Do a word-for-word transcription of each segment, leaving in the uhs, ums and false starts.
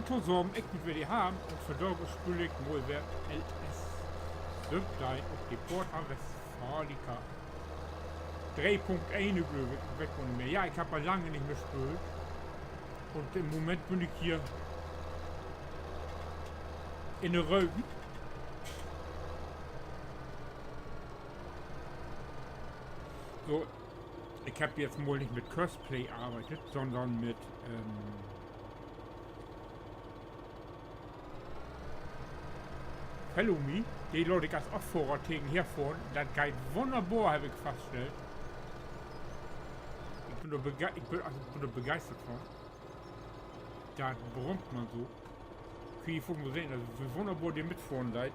Tosamen, ik bün weer de Harm un vandaag speel ik mal weer L S söventeihn op de Porta Westfalica. Dree Punkt een, glööv ik, ik weet gor nich mehr. Ja, ik heff al lange nich mehr speelt. Un in'n Moment bün ik hier in de Röven. So, ik heff jetzt mal nich mit Courseplay arbeidt, sonnern mit, ähm, Fellow Me, de laat ik as Affohrer tegenher fohren. Dat geiht wunnerbor, heff ik faststellt. Ik bün dor bege-, ik bün, also, ik bün dor begeistert von. Dat brummt man so. Künn ji vör mal sehn, also, wo wunnerbor de mitfohren deit.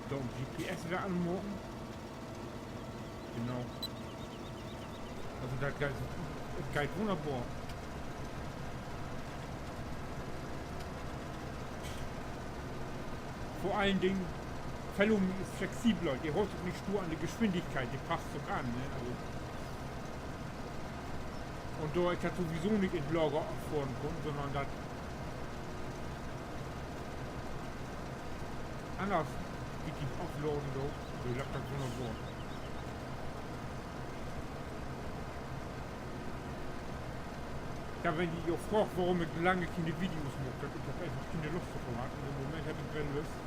So, G P S weer anmaken. Genau. Also, dat geiht, dat geiht wunnerbor. Vör allen Dingen, Fellow Me is flexibler, de hoolt sik nich stuur an de Geschwindigkeit, de passt sik an, ne? Also, un dor ik dat sowieso nich in't Lager affohren kunn, sonnern dat anners, wie ik afladen do, so löppt dat wunnerbor. Ja, wenn ji jo fraagt, worüm ik so lange kene Videos maak, dat ik heff eenfach kene Lust dorop hatt. Un in'n Moment heff ik weer Lust.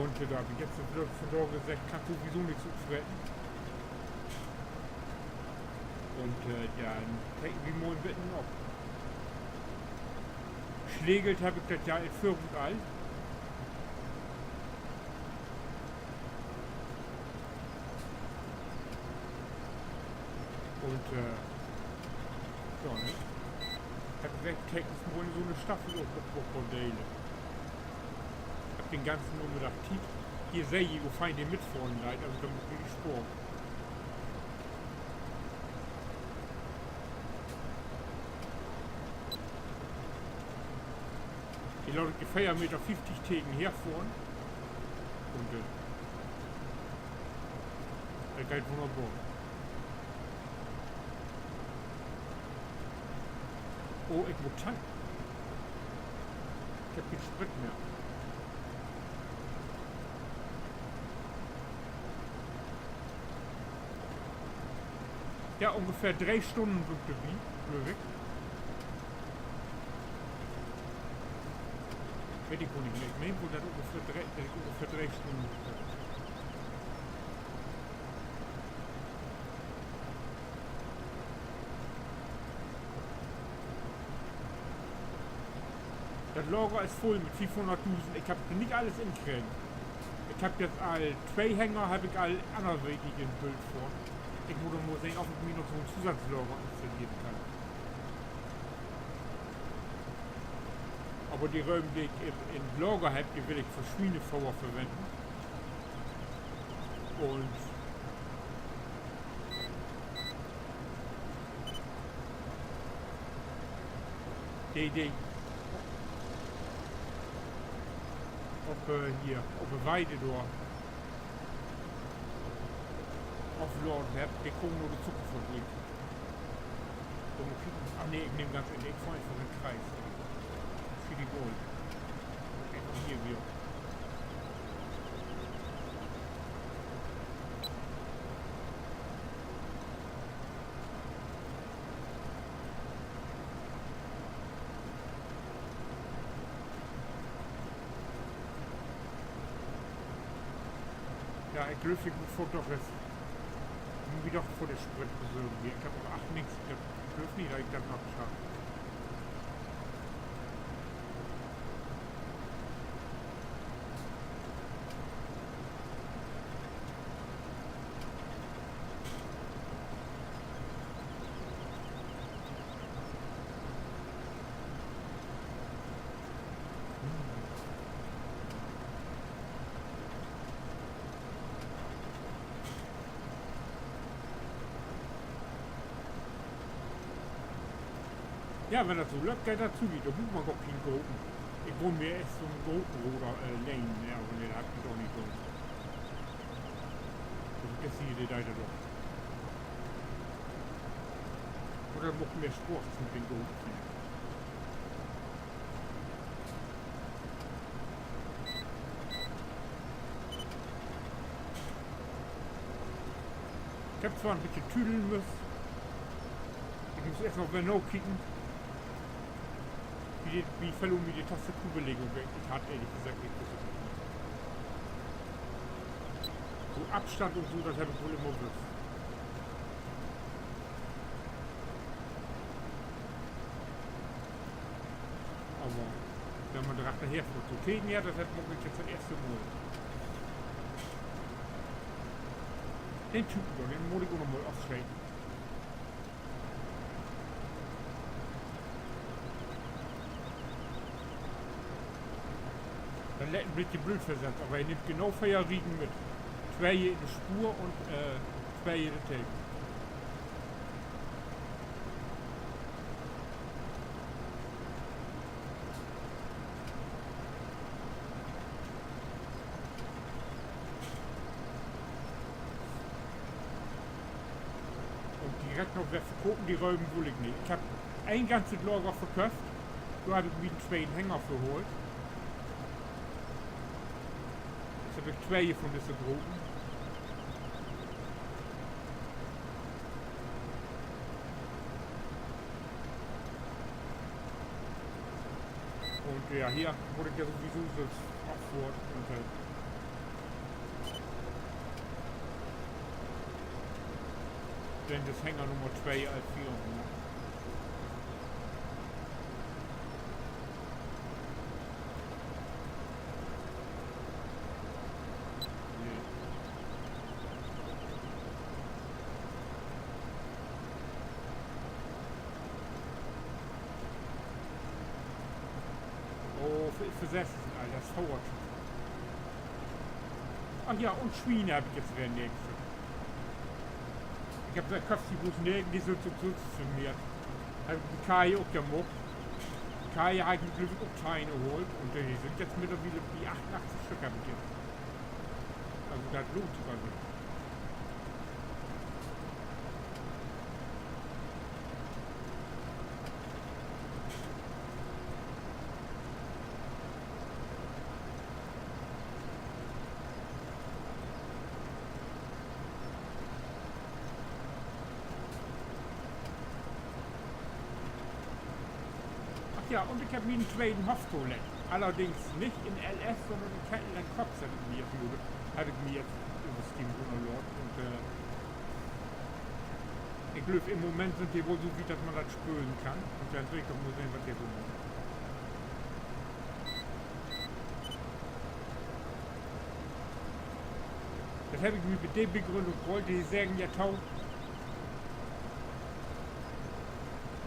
Un, äh, dor heff ik jetzt vandaag seggt, kann sowieso nix utfreten. Un, äh, ja, denn teken wi mal en beten op. Slegelt heff ik dat ja in Vörrut al. Un, äh, ja, ne? Heff ik seggt, teken wi mal so 'ne Staffel op, op, op, op Delen. Heff den ganzen Namiddag Tiet. Hier seht ji, wo fein de mitfohren deit, also dor mutt ik richtig sporen. De laat ik veer Meter fieftig tegenher fohren. Un, äh, dat geiht wunnerbor. Oh, ik mutt tanken. Ik heff keen Sprit mehr. Ja, ungefähr dree Stünnen bün ik dorbi, glööv ik. Weet ik gor nich mehr. Ik meen woll, dat ungefähr dree, dat ik ungefähr dree Stünnen bruukt heff. Dat Lager is vull mit fiefhunnertdusend. Ik heff nich alles inkregen. Ik heff jetzt al twee Hänger, heff ik al annerwegens in Bild fohren. Ik mutt noch mal sehn, of ik mi noch so'n Zusatzlager installeren kann. Aver de Röven, de ik in, in Lager heff, de will ik för Swienefodder verwennen. Un de, de ik op, äh, hier, op de Weide dor afladen heff, de kaamt na de Zuckerfabrik. Dor mutt ik kieken. Ach nee, ik nehm ganz in, ik fohr eenfach in Kreis. Schiet egal. Eenfach hier weer. Ja, ik glööv, ik mutt foort doch, mutt mi doch foort de Sprit besorgen hier. Ik heff aver acht nix. Ik heff, ik glööv nich, dat ik dat noch schaff. Ja, wenn dat so löppt, geiht dat zügig. Dor bruukt man gor keen groten Ik wull mi eerst so'n groten Roder, äh, lehnen, ne, aver nee, dat hebb ik doch nich daan. Also, ik seh, de deit dat doch. Oder maakt mehr Spaaß mit den groten, finn ik. Ik hebb zwar en beten tüdeln müsst. Ik muss eerst noch wedder nakieken, wo de, wo Fellow mi de Tastaturbelägung wegkriegt hett, ehrlich seggt, ik wüss dat nich mehr. So Afstand un so, dat heff ik woll immer wüsst. Aver wenn man dor achterher fohrt, so tegenher, dat maak ik nu dat eerste Mal. Den Typen dor, den mutt ik ok noch mal afscheten. Dat lett en beten blööd versett, aver he nimmt genau veer Riegen mit. Twee in de Spoor un, äh, twee in de Tegen. Un direkt noch weer verkopen, de Röven wull ik nich. Ik heff een ganzet Lager verköfft. Dor heff ik mi en tweten Hänger för haalt. Nu heff ik twee von disse groten. Un ja, hier mutt ik ja sowieso sülvst affohren un, äh, denn is Hänger Nummer twee al veer, ne? Nee. Oh, ik versess, Alter, dat fohrt. Ach ja, un Swiene heff ik nu weer en Neegste. Ik heff, ik köff de bloots negen, de sünd so, so vermehrt. Heff ik bi Kai ok ja maakt. Kai heff ik, glööv ik, ok teihn haalt un de sünd nu mittlerwiel bi achtunachtzig Stück, heff ik jetzt. Also, dat lohnt sik also. Ach ja, un ik heff mi en tweten Hoff toleggt. Allerdings nich in L S, sünnern in Cattleya Crops heff ik mi, heff ik mi nu översteken laten. Un, äh, ik glööv, in'n Moment sünd de woll so wiet, dat man dat spölen kann. Un denn will ik doch mal sehn, wat de so maakt. Dat heff ik mi mit de Begrünnung haalt, de seggen ja to,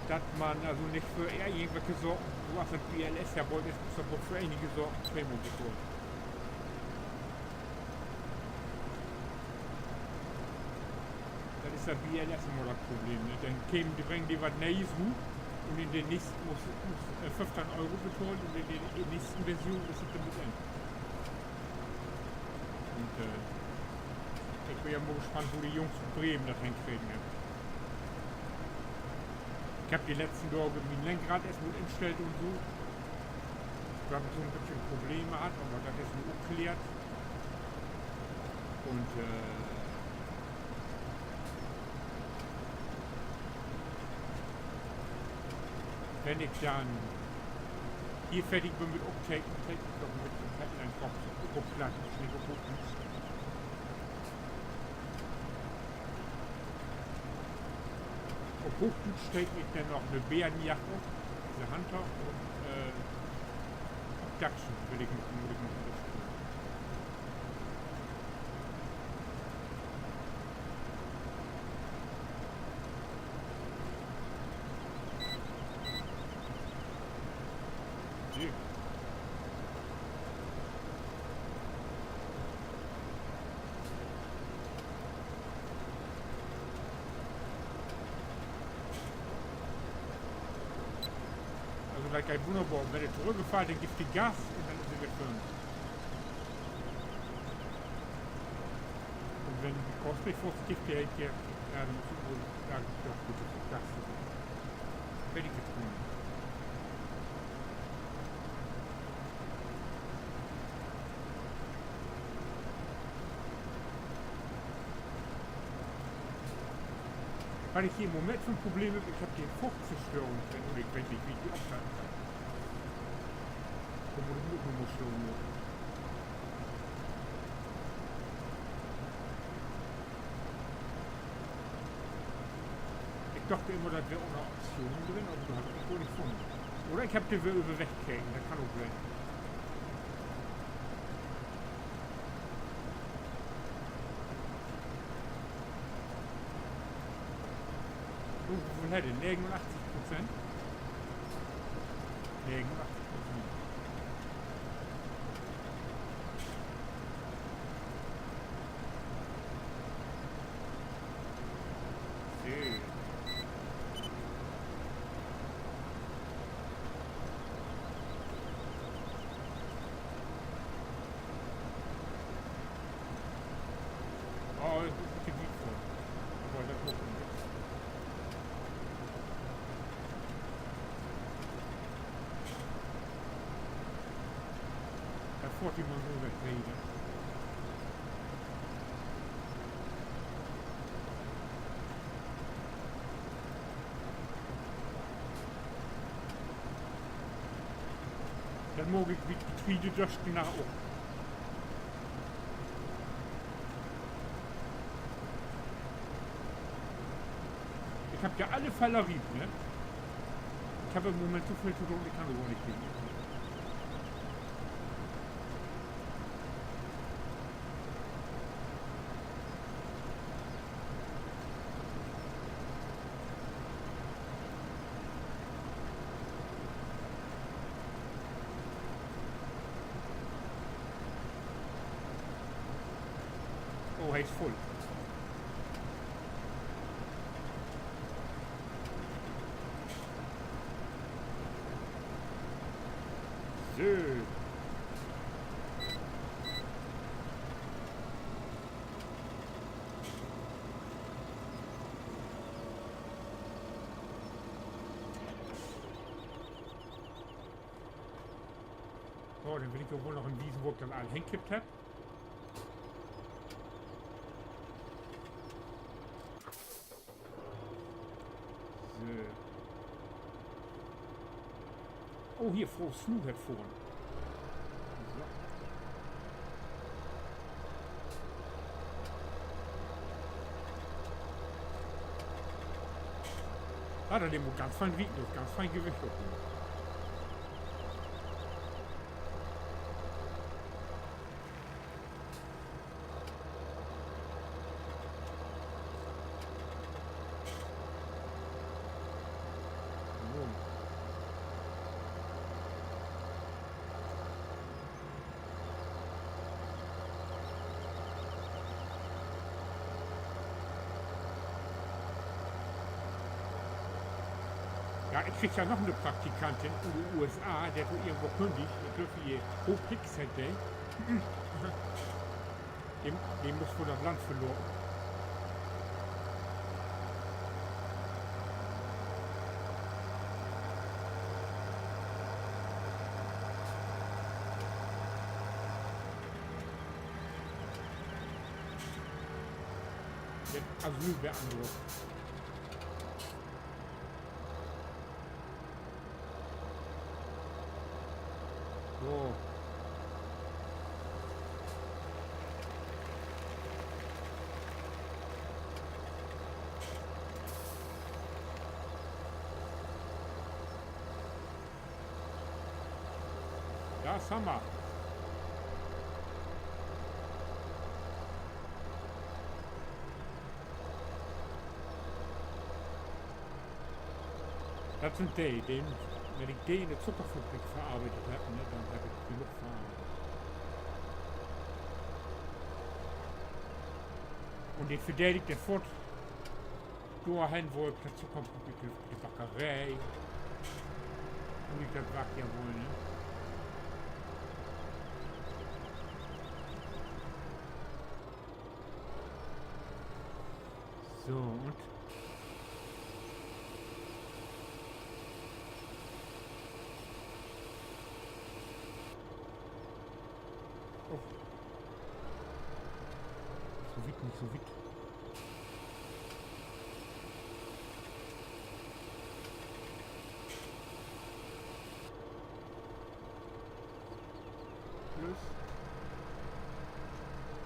dat man also nich för irgendwelke Saken, so as dat bi L S ja bold is, mutt man för enige Saken tweemal betahlen. Dat is ja bi L S immer dat Problem, ne? Denn kemen, de brengen di wat Nees rut un in de nächsten musst, musst, äh, föffteihn Euro betahlen un in de, in de nächsten Version is dat denn mit in. Un, äh, ik bün ja mal gespannt, wo de Jungs ut Bremen dat henkregen hebbt. Ik heff de letzten Daag mien Lenkrad eerst mal instellt un so. Dor heff ik so 'n beten Probleme hatt, aver dat is nu ok kläärt. Un, äh, wenn ik denn hier fardig bün mit Opteken, teken ik noch 'n beten Platt, denn kummt ok op Platt, nich op Hoochdüütsch. Op Hoochdüütsch teken ik denn noch 'ne Bärenjagd op, disse Hunter, un, äh, Abduction will ik noch, mutt ik noch ünnerstütten. Also, Dat geiht wunnerbor. Wenn de torüggfallt, denn gifft de Gas un denn is he weer vörn. Un wenn de Korsweg vörgifft, de, de, ja, denn mutt ik woll, ja, ja, goot, dat is Gas. Weet ik nu nich. Wat ik hier in'n Moment för 'n Problem heff, ik heff de Fruchtzerstörung drin un ik weet nich, wo ik de afschalten kann. Dor mutt ik mi ok noch mal slau maken. Ik dach immer, dat weer ünner Optionen drin, aver dor heff ik gor nich funnen. Oder ik heff de weer överweg keken, dat kann ok ween. So, woveel hett de? Negenunachtzig Prozent? Negenunachtzig Prozent. So. Oh, dat is en bietje wiet vör. Aver dat maakt nix. Dor fohrt jemand so weg, seht ji dat? Dat maak ik mit Getreidedösken na ok. Ik heff ja alle Feller riep, ne? Ik heff in'n Moment so veel to doon, ik kann dor gor nich gegen. Oh, he is vull. So. So, denn will ik jo woll noch en wiesen, wo ik dat all henkippt heff. So. Oh, hier, Fro Snu hett fohren. So. Ah, dat mutt ganz fein wiegen, dat ganz fein Gewicht op. Ja, ik krieg ja noch 'ne Praktikantin ut de U S A, de hett dor irgendwo kündigt. Ik glööv, hier Hopics heet de. De, de muss woll dat Land verlaten. Dat Asyl weer anropen. So. Ja, Summer. Dat sünd de, de, wenn ik de in de Zuckerfabrik verarbeidt heff, ne, denn heff ik genuug Farbe. Un de verdeel ik denn foort dorhen, wo ik dat Zuckerbrot, de Backeree. Mutt ik dat Wark ja woll, ne? So, un Och. Nich so wiet, nich so wiet. Tschüss.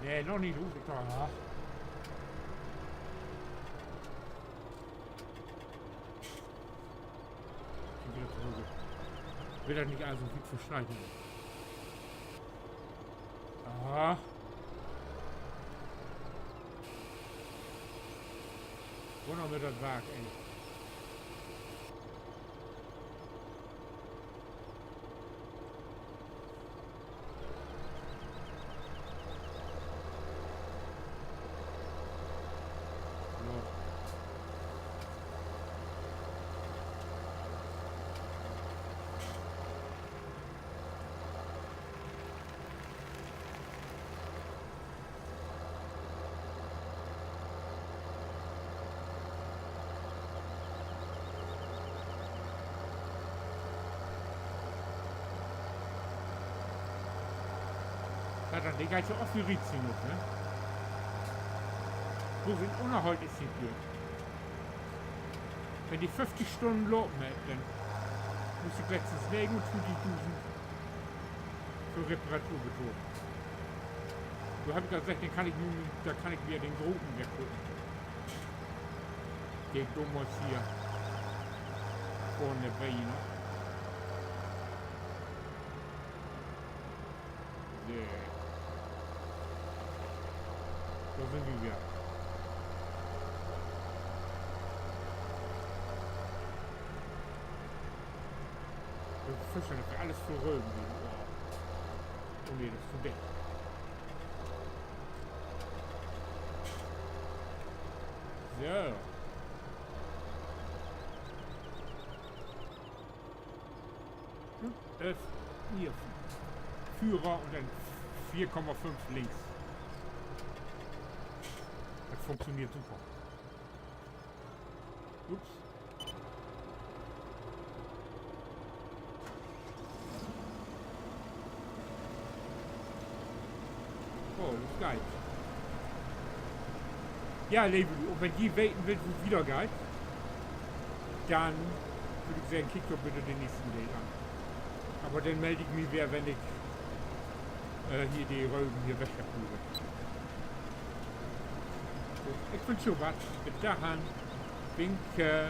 Nee, noch nich. Ruf ik doch, ja. Geh wieder trüch. Will dat nich also wiet verschneit hebben. Ah. Wo noch mit dat Wark, ey? Ja, denn, de geiht ja ok weer richtig op, ne? Wo veel Ünnerholt is hier? Wenn de föfftig Stunnen lopen hett, denn müss ik letztens negenuntwintigdusend för Reparatur betahlen. Do heff ik al seggt, denn kann ik nu, denn kann ik weer den groten wegkippen. De domals hier vörn de Bene. So. Dor sünd wi weer. De Fische, dat weer allens vull Röven hier. Oh nee, dat is to dick. So. Un, äh, hier, Führer un denn veer Komma fünf links. Dat funktioneert super. Ups. Oh, dat geiht. Ja, leve Lüüd, un wenn ji weten wüllt, wo dat wieder geiht, denn würr ik seggen, kiekt doch bitte den nächsten Deel an. Aver denn meld ik mi weer, wenn ik, äh, hier de Röven hier weg hebb, Lüüd. So, ik wünsch jo wat. Bit dorhen. Winke.